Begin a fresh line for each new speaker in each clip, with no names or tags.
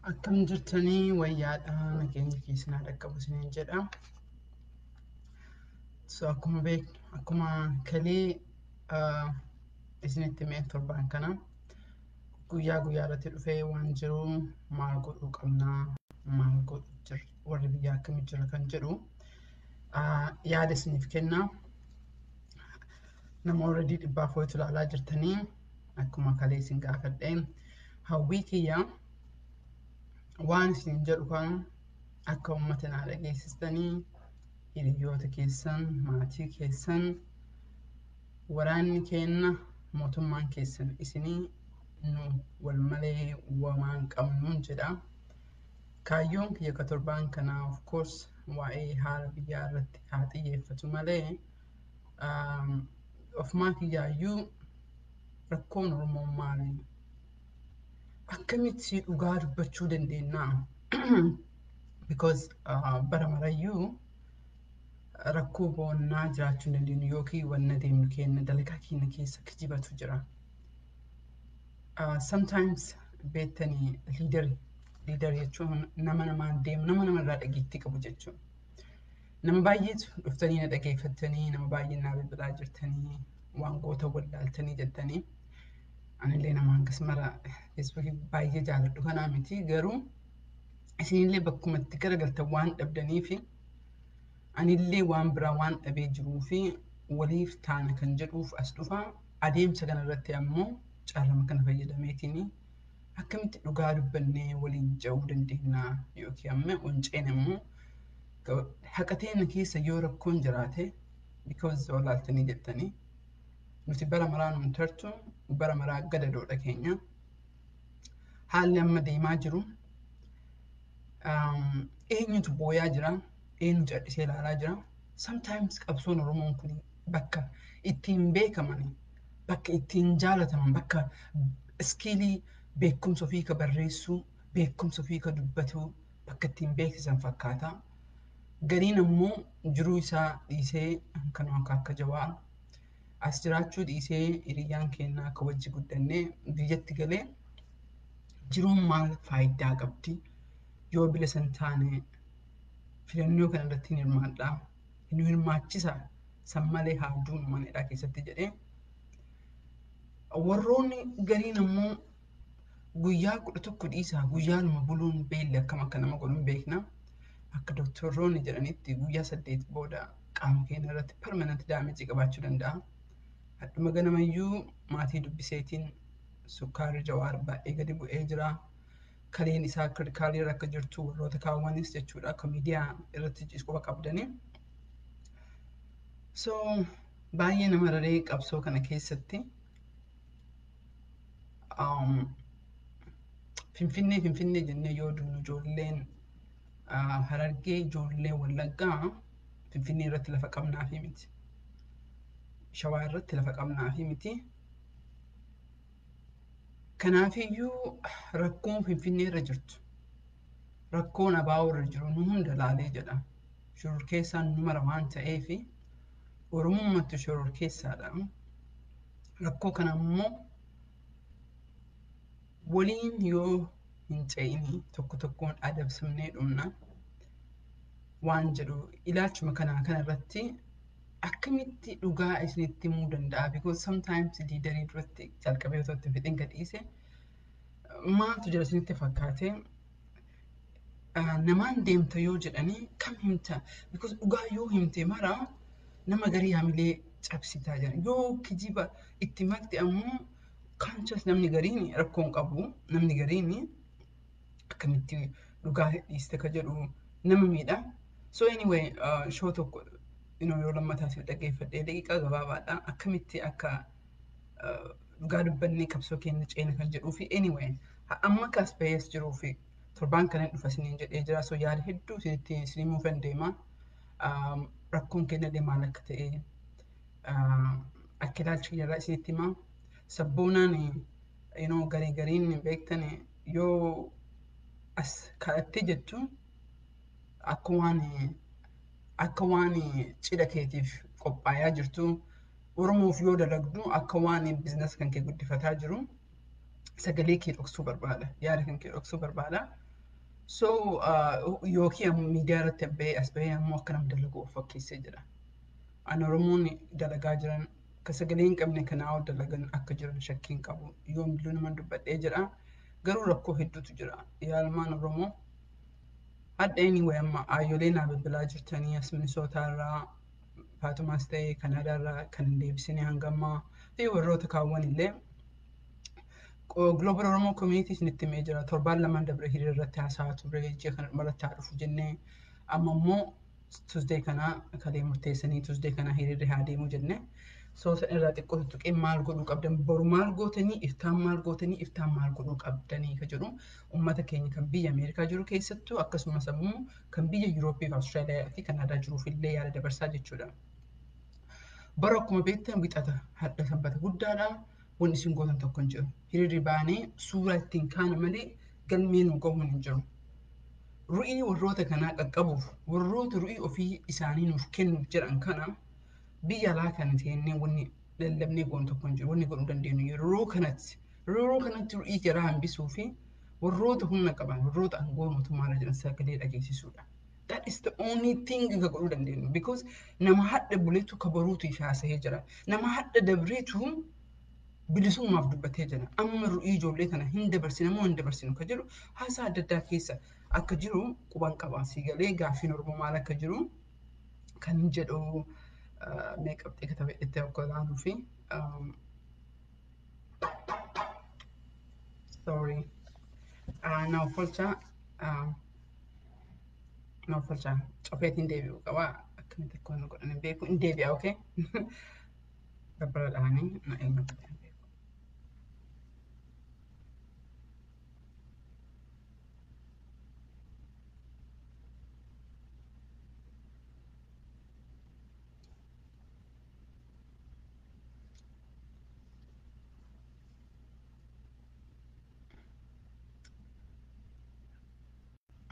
Akkam jirtanii? Wayyaadha, nageenya keessan haa dhaqqabu isiniin jedha. So akkuma beeknu, akkuma kalee isinitti himee, torbaan kana guyyaa guyyaa irratti dhufee waan jiru, maal godhuu qabnaa, maal godhu jira, warri biyyaa akkamii jira kan jedhu yaada isiniif kenna. Nama already 400 ilaalaa jirtanii, akkuma kalee isin gaafadheen hawwii kiyya waan isin jedhu kan akka uummata naa dhageessistanii, hiriyoota keessan, maatii keessan, waraanni keenna, mootummaan keessan isinii, nu wal malee wamaan qabnuun jedha. Kaayyoon kiyya ka torbaan kanaa of course waa'ee haala biyyaa irratti haa xiyyeeffatu malee, ofumaa kiyyaayyuu rakkoon Oromoo maali? Akkamitti dhugaa dubbachuu dandeenya? Because bara marayyuu rakkoo boonnaa jiraachuu hin dandeenyu yookiin wanna deemnu keenya dalagaa keenya keessa kijibatu jira. Sometimes beektanii, leader jechuun nama namaan deemu, nama namarraa dhageettii qabu jechuudha. Nama baay'eetu dhuftanii na dhageeffattanii, nama baay'ee naa bilbilaa jirtanii, waan goota wallaaltanii jettanii. Anillee nama hangas mara Feesbuukii baay'ee jaaladhu kanaa miti, garuu isinillee bakkuma itti garagaltan waan dhabdanii fi anillee waan biraa waan dhabee jiruu fi waliif taana kan jedhuuf as dhufa. Adeemsa kanarratti ammoo carrama kana fayyadameetiin akkamitti dhugaa dubbannee waliin ce'uu dandeenya, yookiin amma onceen immoo haqa teenya keessa yoo rakkoon jiraate, because wallaaltanii jettanii nuti bara maraa nuun tartu, bara maraa gadadoodha keenya. Haalli amma deemaa jiru, eenyutu booyaa jira, eenyu callisee ilaalaa jira? Sometimes qabsoon Oromoon kun bakka ittiin beekaman, bakka ittiin jaalataman, bakka skill, beekumsa ofii ka barreessuu, beekumsa ofii ka dubbatuu, bakka ittiin beeksisan fakkaata. Gariin ammoo jiruu isaa dhiisee, kan akka Jawaar as jiraachuu dhiisee, hiriyyaan keenya akka wajji guddannee biyyatti galee, jiruun maal faayidaa qabdi yoo bilisa hin taane, filannoo kana irratti hin hirmaadhaa, nu hirmaachisa, san malee haa duunu manadhaa keessatti jedhee. Warroonni gariin ammoo guyyaa 11 dhiisaa guyyaa 2 buluun beelli akkam akka nama godhu hin beekna. Akka doktoroonni jedhanitti guyyaa 8 booda qaama keenya irratti permanent damage qabaachuu danda'a. Hadhuma ganamayyuu maatii dubbiseetiin sukkaarri Jawaar baay'ee gadi bu'ee jira. Kaleen isaa critical irra akka jirtu, warroota kaawwanis jechuudha, akka miidiyaa irratti quba qabdanii. So baay'ee nama raree qabsoo kana keessatti Finfinnee Finfinnee jennee yoo duunu, ijoolleen Harargee, ijoolleen Wallaggaa Finfinnee irratti lafa qabnaafi miti. Shawaa irratti lafa qabnaafi miti. Kanaafiyyuu rakkoon Finfinnee irra jirtu, rakkoon abaa'oo irra jiru nu hunda laalee jedha. Shororkeessaan nu mara waan ta'eef, Oromummaatti shororkeessaadha. Rakkoo kana immoo waliin yoo hin ce'ini tokko tokkoon adamsamnee dhumna waan jedhu, ilaalchuma kanaa kana irratti akkamitti dhugaa isinitti himuu danda'a? Because sometimes leader duratti jalqabee otoo itti fixin gadhiise maaltu jira isinitti fakkaate? Namaan deemta yoo jedhanii kam himta? Because dhugaa yoo himte mara nama garii hamilee cabsitaa jira. Yoo kijiba itti makte ammoo conscious namni gariin rakkoo hin qabu. Namni gariin akkamitti dhugaa dhiiste ka jedhu nama miidha. So anyway, show tokko yeroo lammataaf dhaggeeffadhee, daqiiqaa gabaabaadha. Akkamitti akka dhugaa dubbannee qabsoo keenya ceena kan jedhuu fi anyway, amma akkas ba'ees jiruu fi torbaan kana dhufa isiniin jedhee jira. So yaada hedduu isinitti isinii muufan deema. Rakkoon keenya illee maal akka ta'e akka ilaalcha kiyyarraa isinitti himaa. Sabboonaan garii gariin beektan yoo as kadhattee jettu akka waan cidha keetiif qophaayaa jirtu, Oromoof yoo dalagdu akka waan business kan kee guddifataa jiru, sagalee kee dhoksuu barbaada, yaada kan kee dhoksuu barbaada. So yookiin ammoo miidiyaa irratti bahee as bahee ammoo akka nama dalagu of fakkeessee jira. Ani Oromoon dalagaa jiran ka sagalee hin qabne kanaa ol dalagan akka jiran shakkii hin qabu. Yoomillee nama dubbadhee jira. Garuu rakkoo hedduutu jira. Yaalmaan Oromoo hadha anyway amma aayyolee naa bilbilaa jirtanii as Minisootaa irraa, Faatumaas ta'e Kanaadaa irraa kan hin deebisine hanga ammaa fi warroota kaawwan illee Global Oromoo Community isinitti himee jira. Torbaan lamaan dabre hiriira irratti haasa'aa turre, ji'a kana dhumarratti haa dhufu jennee, amma immoo Tuesday kana kalee murteessanii Tuesday kana hiriirri haa deemu jenne. So san irraa xiqqoo tuttuqee maal godhuu qabdan, boru maal gootanii, iftaan maal gootanii, iftaan maal godhuu qabdanii ka jedhu uummata keenya kan biyya Ameerikaa jiru keessattuu, akkasumas ammoo kan biyya Yurooppii fi Awustiraaliyaa fi Kanaadaa jiruuf illee yaada dabarsaa jechuudha. Bara akkuma beektan wixata hadha sanbata guddaadha. Wanni isin gootan tokko hin jiru. Hiriirri baanee suuraa ittiin kaana malee galmee nu gahuun hin jiru. Ru'ii warroota kanaa qaqqabuuf, warroota ru'ii ofii isaanii nuuf kennuuf jedhan kana, biyya alaa kana teennee wanni lallabnee goonu tokko hin jiru. Wanni godhuu dandeenyu yeroo kanatti ru'ii jaraa hambisuu fi warroota humna qaban, warroota aangoo mootummaarra jiran sagalee dhageessisuudha. That is the only thing ka godhuu dandeenyu. Because nama hadha buleetu ka boruutu ife haasa'ee jira. Nama hadha dabreetu bilisummaaf dubbatee jira. Amma ru'ii ijoollee kana hin dabarsinu moo hin dabarsinu ka jedhu haasaa adda addaa keessa akka jiru quban qaba. Siigalee gaaffiin Oromoo maal akka jiru kan jedhu mee qabxii katabee itti akka ilaaluu fi, sorry, na offolchaa, cofeetiin deebi'uu qaba. Akkamitti akka inni godhan hin beeku, hin deebi'a. Okay, balbala dhahanii na eenyu akka ta'e hin beeku.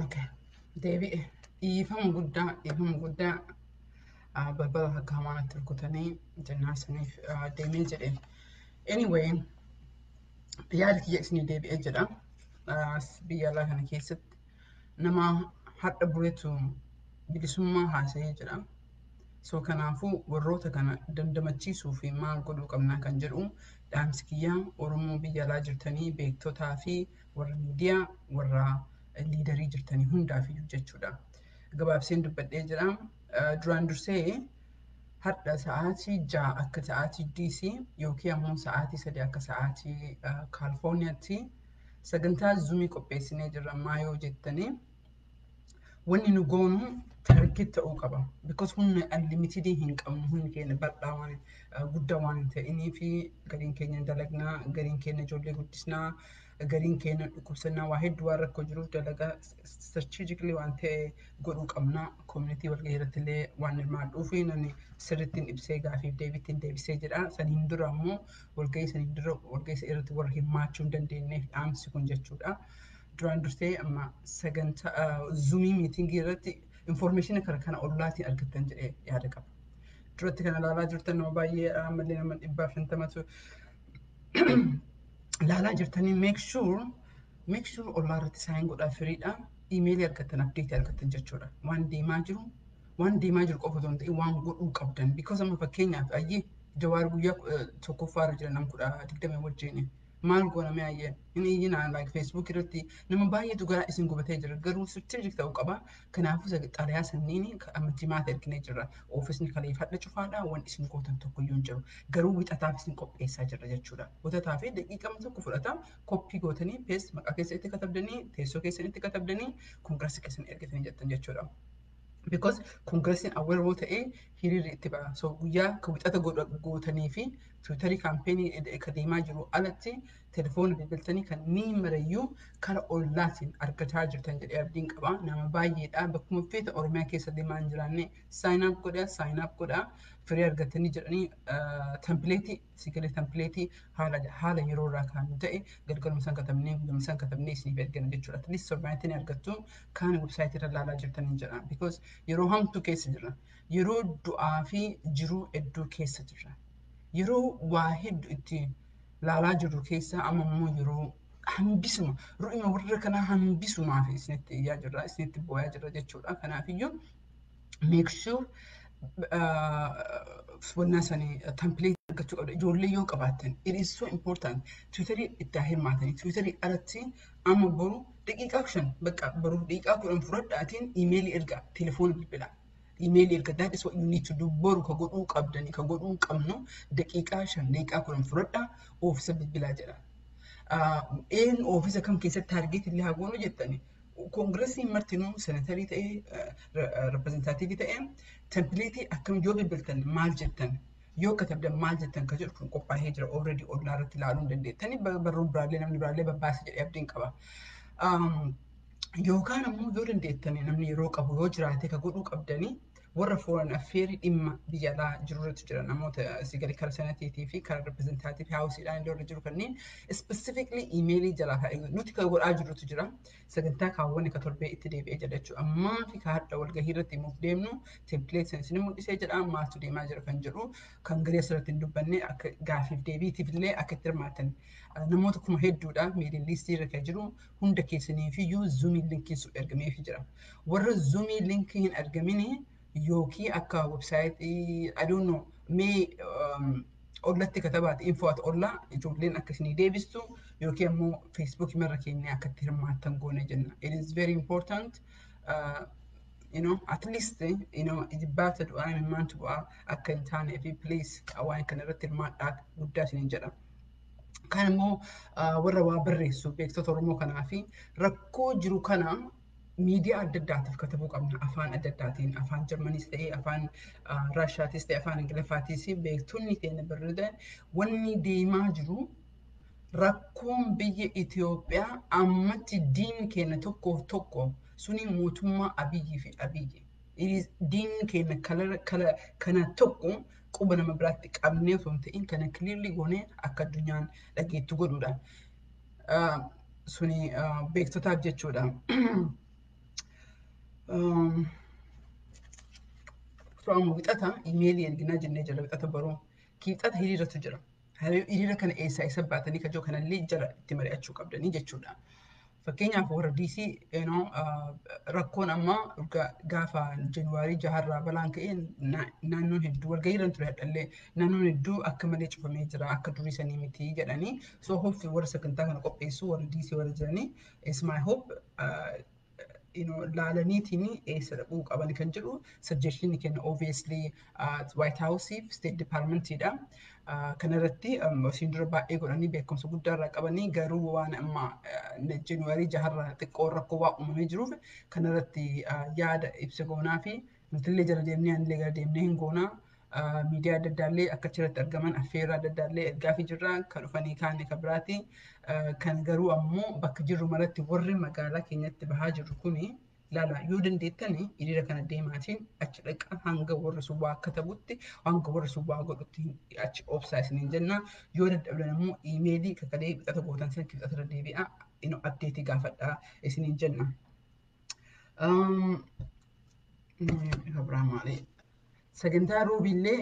Okay. Deebi'e. Dhiifama guddaa, dhiifama guddaa, balbala akka hamaanatti rukutanii jennaan saniif deemee jedhe. Anyway, yaada kiyya isinii deebi'ee jedha. Biyya alaa kana keessatti nama hadha buletu bilisummaa haasa'ee jira. So kanaafuu warroota kana dandamachiisuu fi maal godhuu qabnaa kan jedhu dhaamsi kiyyaa Oromoo biyya alaa jirtanii beektotaa fi warra miidiyaa, warra leaderii jirtanii hundaaf iyyuu jechuudha. Gabaabseen dubbadhee jira. Duraan dursee hadha sa'aatii 6 akka sa'aatii DC yookiin ammoo sa'aatii 3 akka sa'aatii Kaalifoorniyaatti sagantaa Zoomii qopheessinee jirra. Ammaa yoo jettanii, wanni nu goonu target ta'uu qaba. Because humna unlimited hin qabnu, humni keenya bal'aa waan guddaa waan hin ta'inii fi gariin keenya dalagnaa, gariin keenya ijoollee guddisnaa, gariin keenya dhukkubsannaa, waa hedduu waan rakkoo jiruuf dalagaa strategically waan ta'e godhuu qabna. Community walgahii irratti illee waan hirmaadhuu fi namni sirrittiin ibsee gaafiif deebittiin deebisee jedha. Saniin dura ammoo walgahii saniin dura walgahii irratti warra hirmaachuu hin dandeenyeef dhaamsi kun jechuudha. Duraan dursee amma sagantaa Zoomii meetingii irratti information kana ollaatiin argattan jedhee yaada qaba. Duratti kana ilaalaa jirtan nama baay'ee, ammallee nama 150tu ilaalaa jirtanii, make sure ollaa irratti sign godhaa, firiidha. Imeelii argattan, updateii argattan jechuudha. Waan deemaa jiru qofa otoo hin ta'in waan godhuu qabdan. Because amma fakkeenyaaf ayyee Jawaar guyyaa tokkoffaarra jira nam 20 wajjin. Maal gooname ayyee hin iyyinaa, like Facebook irratti nama baay'eetu garaa isin gubatee jira, garuu strategic ta'uu qaba. Kanaafuu xalayaa sanniin amma jimaata erginee jirra. Oofisni kaleeffadha cufaadha, waan isin gootan tokko iyyuu hin jiru, garuu wixataaf isin qopheessaa jirra jechuudha. Wixataa fi daqiiqama tokko fudhata, copy gootanii paste, maqaa keessa itti katabdanii, teessoo keessan itti katabdanii, koongirasii keessan ergatanii jettan jechuudha. Because koongirasiin aware yoo ta'e hiriirri itti ba'a. So guyyaa ka wixata gootanii fi Twitterii campaignii ka deemaa jiru alatti telefoona bilbiltanii kan ni marayyuu kara ollaatiin argataa jirtan jedhee abdiin qaba. Nama baay'eedha. Bakkuma feeta Oromiyaa keessa deemaa hin jiraanne sign up godhaa, sign up godhaa. Firii argatanii jedhanii templateii sigalee templateii haala yeroo irraa kan ta'e galgaluma isaan katabnee, guyyuma isaan katabnee isiniif ergina jechuudha. At least torbaanitti ni argattu, kaan websiteii irra ilaalaa jirtanii jedha. Because yeroo hamtuu keessa jirra. Yeroo du'aa fi jiruu hedduu keessa jirra. Yeroo waa hedduu itti ilaalaa jirru keessa amma immoo yeroo Hambisuma ru'ima warra kanaa hambisumaaf isinitti iyyaa jirra, isinitti booyaa jirra jechuudha. Kanaafiyyuu make sure wannaa sanii template argachuu qabda. Ijoollee yoo qabaattan, it is so important. Twitterii itti haa hirmaatanii. Twitterii alatti amma boru daqiiqaa 5, bakka boru daqiiqaa 10 fudhadhaatiin iimeelii ergaa, telefoona bilbilaa. Iimeelii erga. That is what you need to do. Boru ka godhuu qabdanii, ka godhuu qabnu, daqiiqaa 5, daqiiqaa 10 fudhadhaa, oofisa bilbilaa jedha. Een oofisa kam keessatti target illee haa goonu jettani. Koongiresiin martinuu, senatarii ta'ee representative ta'ee, template akkam yoo bilbiltan maal jettan, yoo katabdan maal jettan ka jedhu kun qophaa'ee jira already. Ollaa irratti ilaaluu hin dandeettani. Barruun biraallee namni biraallee babbaase jedhee abdiin qaba. Yookaan ammoo yoo dandeettani, namni yeroo qabu yoo jiraate, ka godhuu qabdanii warra foreign affairs, dhimma biyya alaa jiru irratti jira, namoota sigali kara senatiitii fi kara representative houseiidhaan illee warra jiru kanneen specifically iimeelii jalaa kaa'e. Nuti kan godhaa jirrutu jira. Sagantaa kaawwanni ka torbee itti deebi'ee jira jechuudha. Ammaa fi ka hadha walgahii irratti himuuf deemnu template sana isin mul'isee jedha. Maaltu deemaa jira kan jedhu kan garee asirratti hin dubbanne, akka gaafiif deebiitiif illee akka itti hirmaatan namoota kuma hedduudha mailing listii irra kan jiru. Hunda keessaniifiyyuu Zoomii linkiin sun ergameefii jira. Warra Zoomii linkii hin argamini yookiin akka websiteii, I don't know, mee ollatti katabaati, info@ollaa, ijoolleen akka isinii deebistu, yookiin ammoo Facebookii marra keenya akka itti hirmaattan goone jenna. It is very important. At least jibbaata du'aa imimmaantu bu'aa akka hin taanee fi please waan kana irratti hirmaadhaa guddaa isiniin jedha. Kan immoo warra waa barreessu, beektota Oromoo kanaa fi rakkoo jiru kana miidiyaa adda addaatiif katabuu qabna. Afaan adda addaatiin, afaan Jarmaniis ta'ee, afaan Raashaatis ta'ee, afaan Ingiliffaatis, beektonni keenya barreessan wanni deemaa jiru, rakkoon biyya Itoophiyaa ammatti diinni keenya tokkoof tokko suni mootummaa Abiyyii fi Abiyyi. Diinni keenya kana tokko quba nama biraatti qabnee osoo hin ta'in kana clearly goonee akka addunyaan dhageettu godhuudha. Suni beektotaaf jechuudha. So amma wixata iimeelii erginaa jennee jira, wixata baruu. Kibxata hiriiratu jira. Hiriira kana eessaa isa baatanii kajoo kanallee jala itti mari'achuu qabdanii jechuudha. Fakkeenyaaf warra DC, rakkoon amma gaafa Januwaarii jaharraa balaan ka'e naannoon hedduu, walgahii irra ture hadhallee, naannoon hedduu akka malee cufamee jira, akka durii sanii miti jedhanii. So hope warra sagantaa kana qopheessu, warra DC warra jiranii, is my hope laalaniitiin eessa dhaquu qaban kan jedhu suggestion kenna. Obviously White House fi State Departmentidha. Kanarratti isiin dura baay'ee godhanii beekumsa guddaa irraa qabanii, garuu waan amma Januwaarii jaharraa xiqqoo rakkoo waa uumamee jiruuf kanarratti yaada ibsa goonaa fi nutillee jala deemnee, anillee gara deemnee hin goonaa. Miidiyaa adda addaallee akka achirratti argaman affeerraa adda addaallee ergaafii jirra, kan dhufanii kaane kan biraati. Kan garuu ammoo bakka jirru maratti warri magaalaa keenyatti bahaa jirru kuni ilaala, yoo dandeettan hiriira kana deemaatiin achi dhaqa. Hanga warri sun waa katabutti, hanga warri sun waa godhutti achi obsaa isiniin jenna. Yoo dadhabdan ammoo iimeelii kakalee wixata gootan sana kibxata irra deebi'a updateii gaafadhaa isiniin jenna. Biraa maali? Sagantaa roobiillee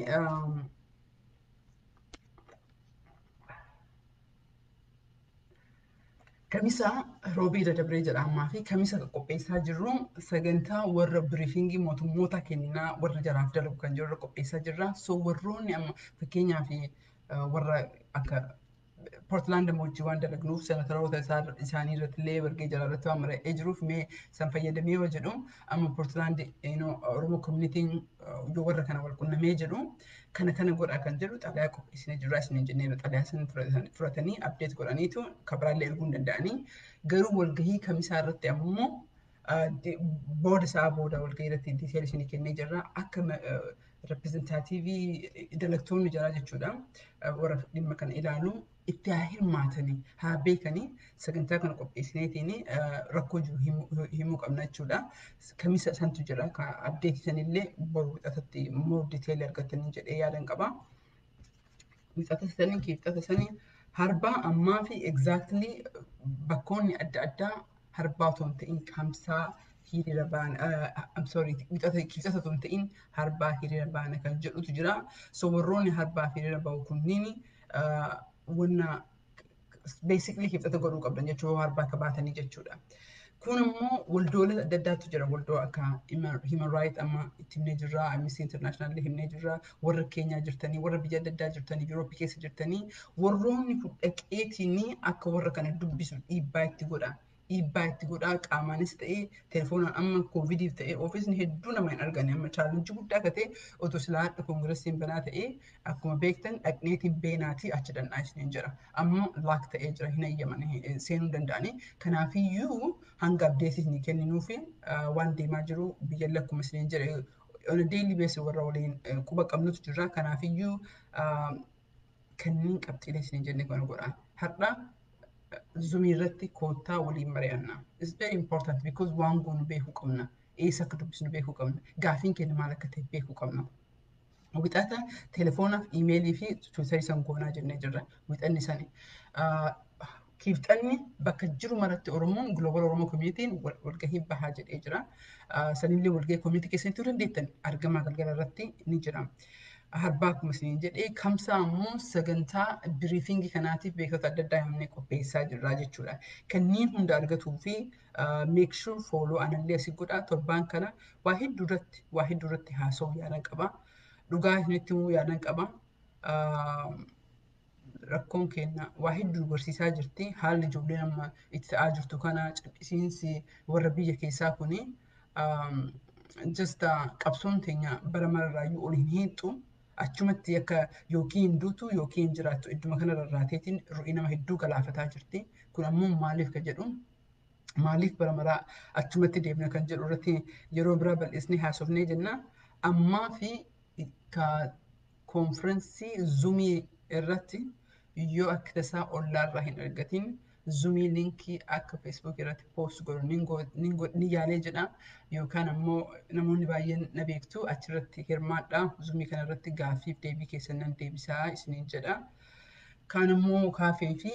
kamisa roobii irra dabree jedha. Ammaa fi kamisa qopheessaa jirru sagantaa warra briefingii mootummoota kennaa, warra jaraaf dalagu kan jiru qopheessaa jirra. So warroonni amma fakkeenyaaf warra akka Poortlaand wajjin waan dalagnuuf, senataroota isaanii irratti illee wargee jala irratti waan mari'atee jiruuf, mee san fayyadamee yoo jedhu, amma Poortlaand Oromoo communityn yoo warra kana wal qunnamee jedhu, kana kana godhaa kan jedhu xalayaa qopheessinee jirra isiniin jenneera. Xalayaa sana fudhatanii update godhaniitu kabiraallee erguu hin danda'anii. Garuu walgahii kamisaa irratti ammoo booda isaa booda walgahii irratti detail isinii kennee jirra, akka representativeii dalagtoonni jaraa jechuudha, warra dhimma kana ilaalu itti haa hirmaatanii, haa beekanii, sagantaa kana qopheessineetiin rakkoo jiru himuu qabna jechuudha. Kamisa santu jira. Updateii sanillee boru wixatatti more detail argatanii jedhee yaadan qaba. Wixata sanii, kibxata sanii, harbaa ammaa fi exactly bakkoonni adda addaa harbaa otoo hin ta'in kamsaa hiriira baana, I'm sorry, wixata kibxata otoo hin ta'in harbaa hiriira baana kan jedhutu jira. So warroonni harbaa hiriira bahu kunniin wanna Basically Kibxata godhuu qabdan jechuudha, harbaa akka baatanii jechuudha. Kun immoo waldoolee adda addaatu jira. Waldoo akka Human Right amma itti himnee jirra. Amnesty International himnee jirra. Warra Keenyaa jirtanii, warra biyya adda addaa jirtanii, Yurooppii keessa jirtanii, warroonni kun dhaqeetiin akka warra kana dubbisu dhiibbaa itti godha. Dhiibbaa itti godha, qaamaanis ta'ee telefoonaan. Amma COVIDiif ta'ee ofiisni hedduu nama hin argane. Amma challenge guddaa akka ta'e, otoo silaa hadha Congressiin banaa ta'ee, akkuma beektan dhaqneetiin beenaatii achi dhandhaa isiniin jira. Amma lock ta'ee jira, hin ayyaman, seenuu danda'ani. Kanaafiyyuu hanga update ni kenninuufi waan deemaa jiru biyya lakkuma isiniin jedhe on a daily basis warra waliin quba qabnutu jira. Kanaafiyyuu kanneen qabxiilee isiniin jenne kana godha. Har'a Zoomii irratti koottaa waliin mari'anna. It's very important because waan goonu beekuu qabna. Eessa akka dubbisnu beekuu qabna. Gaafiin keenya maal akka ta'e beekuu qabna. Wixata telefoonaaf, iimeelii fi Twitterii san goonaa jennee jirra. Wixanni sani. Kibxanni bakka jiru maratti Oromoon, Global Oromoo Communityn walgahii bahaa jedhee jira. Sanillee walgahii community keessatti dandeettan argamaa, galgala irratti ni jira. Harbaa akkuma isiniin jedhee, Kamsaa immoo sagantaa briefingii kanaatiif beektota adda addaa himnee qopheessaa jirra jechuudha. Kanneen hunda argatuu fi make sure follow anallee asii godhaa. Torbaan kana waa hedduu irratti haasa'uu yaadan qaba. Dhugaa isinitti himuu yaadan qaba. Rakkoon keenya waa hedduu barsiisaa jirti. Haalli ijoolleen amma itti ta'aa jirtu kana, calqisiinsi warra biyya keessaa kuni, just qabsoon teenya bara mararraayyuu ol hin hiixu. Achumatti akka yookiin hin duutu yookiin hin jiraattu, idduma kana rarraateetiin ru'ii nama hedduu galaafataa jirti. Kun ammoo maaliif kan jedhu, maaliif bara maraa achumatti deemna kan jedhu irratti yeroo biraa bal'isnee haasofnee jenna. Ammaa fi conference Zoomii irratti yoo akka tasaa ollaarraa hin argatin, Zoomii linkii akka Facebook irratti post godhu ni yaalee jedha, yookaan ammoo namoonni baay'een na beektu, achirratti hirmaadha. Zoomii kana irratti gaaffiif deebii keessan nan deebisaa isiniin jedha. Kaan immoo kaafee fi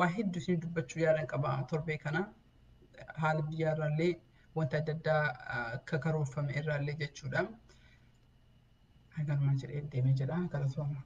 waa hedduu isin dubbachuu yaadan qaba torbee kana, haala biyyaarraallee wanta adda addaa akka karoorfame irraallee jechuudha. Haganuma jedhee deemee jedha, galatooma.